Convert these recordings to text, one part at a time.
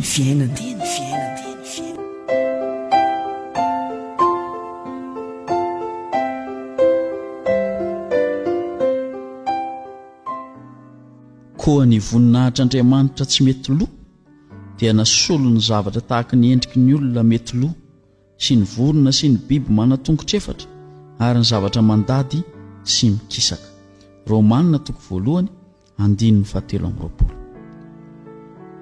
Ity ny fiainana. Ity ny fiainana. Koa ny voninahitr'Andriamanitra tsy mety lo dia nasolo ny zavatra tahaka ny endriky ny olona mety lo sy ny vorona sy ny biby manan-tongotr'efatra ary ny zavatra mandady sy mikisaka. Romana toko voalohany andininy fahatelo amby 20.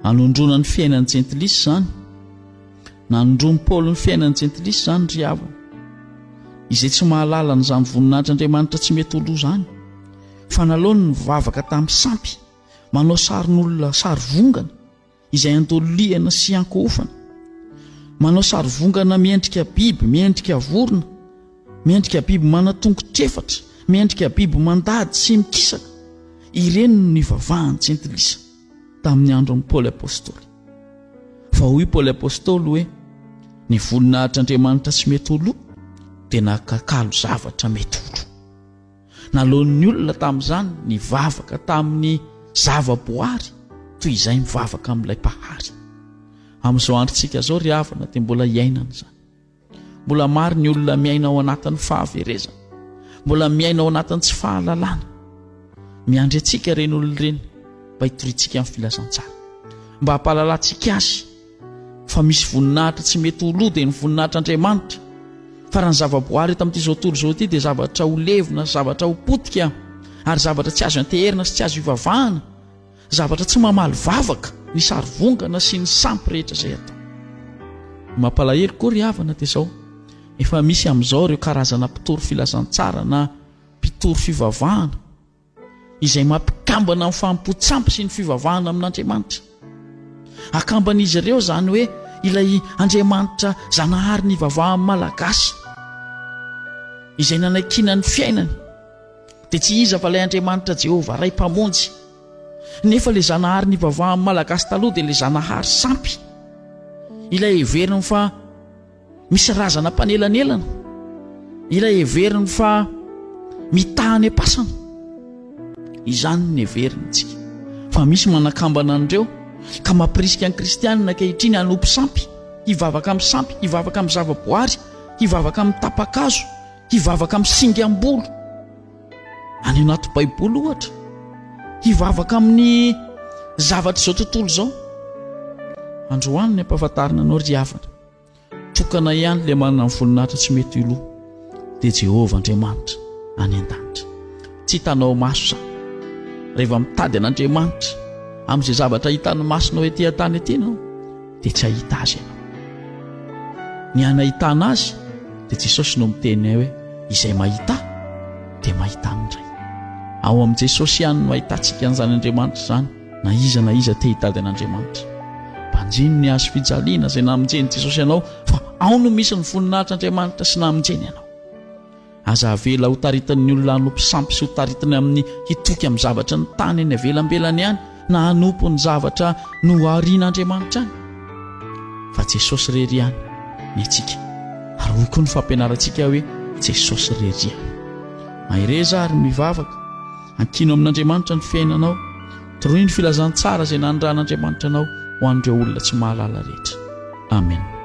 Anondroana ny fiainan'ny jentilisa izany. Nanondroan'i Paoly ny fiainan'ny jentilisa izany ry havana. Izay tsy mahalala an'izany voninahitr'Andriamanitra tsy mety ho lo izany. Fa naleony nivavaka tamin'ny sampy, manao sarin'olona sary vongana, izay andolihana sy ankohofana. Manao sary vongana miendrika biby, miendrika vorona, miendrika biby manan-tongotr'efatra, miendrika biby mandady sy mikisaka. Ireny no nivavahan'ny jentilisa tamin'ny andron'i Paoly Apostoly. Fa hoy Paoly Apostoly hoe, Ny voninahitr'Andriamanitra tsy mety ho lo dia nakakalo zavatra mety ho lo. Naloan'ny olona tamin'izany nivavaka tamin'ny zavaboary toy izay mivavaka amin'ilay Mpahary. Amin'izao androntsika izao ry havana dia mbola iainana izany. Mbola maro ny olona miaina ao anatin'ny fahaverezana. Mbola miaina ao anatin'ny tsy fahalalana. Miandry antsika ireny olona ireny mba hitoriantsika ny filazantsara. Mba hampahalalantsika azy fa misy voninahitra tsy mety ho lo dia ny voninahitr'Andriamanitra. Fa raha ny zavaboary eto amin'ity izao tontolo izao ity dia zavatra ho levona, zavatra ho potika ary zavatra tsy azo anteherina sy tsy azo ivavahana, zavatra tsy mamaly vavaka ny sarivongana sy ny sampy rehetra izay atao. Ny mampalahelo koa ry havana dia izao, efa misy amin'izao ireo karazana mpitory filazantsara na mpitory fivavahana izay mampikambana ny fanompoan-tsampy sy ny fivavahana amin'Andriamanitra. Akamban'izy ireo izany hoe ilay Andriamanitra Zanahary nivavahan'ny Malagasy izay nanaikiana ny fiainany dia tsy iza fa ilay Andriamanitra Jehovah Ray Mpamonjy. Nefa ilay Zanahary nivavahan'ny Malagasy taloha dia ilay Zanahary sampy, ilay heveriny fa Misy razana mpanelanelana, ilay heveriny fa mitaha any am-pasana. Izany no heverintsika. Fa misy manakambana an'ireo ka mampirisika ny kristianina ankehitriny hanompo sampy, hivavaka amin'ny sampy, hivavaka amin'ny zavaboary, hivavaka amin'ny tapa-kazo, hivavaka amin'ny singam-bolo. Any anaty Baiboly ohatra, hivavaka amin'ny zavatra izao tontolo izao. Androany ny ampahafantarina anao ry havana. Tokana ihany ilay manana ny voninahitra tsy mety ho lo, dia Jehovah Andriamanitra any an-danitra. Tsy hitanao maso izany. Rehefa mitady an'Andriamanitra amin'izay zavatra hitan'ny masonao ety an-tany ety ianao, dia tsy hahita azy ianao. Ny hanahitana azy dia Jesosy no miteny hoe izay mahita dia mahita ny Ray. Ao amin'i Jesosy ihany no ahitantsika an'izany Andriamanitra izany. Na iza na iza te hitady an'Andriamanitra. Banjino ny hazo fijaliana izay namonjen'i Jesosy anao fa ao no misy ny voninahitr'Andriamanitra sy namonjeny anao. Aza avela ho taritin'ny olona hanompo sampy sy ho taritiny amin'ny hitoky amin'ny zavatra ny tany eny avelambelany ihany na hanompo ny zavatra noharian'Andriamanitra any. Fa Jesosy irery ihany ny antsika. Ary hoy koa ny fampianarantsika hoe Jesosy irery ihany. Mahereza ary mivavaka. Ankino amin'Andriamanitra ny fiainanao. Toroy ny filazantsara izay nanondran'Andriamanitra anao ho an'ireo olona tsy mahalala rehetra. Amen.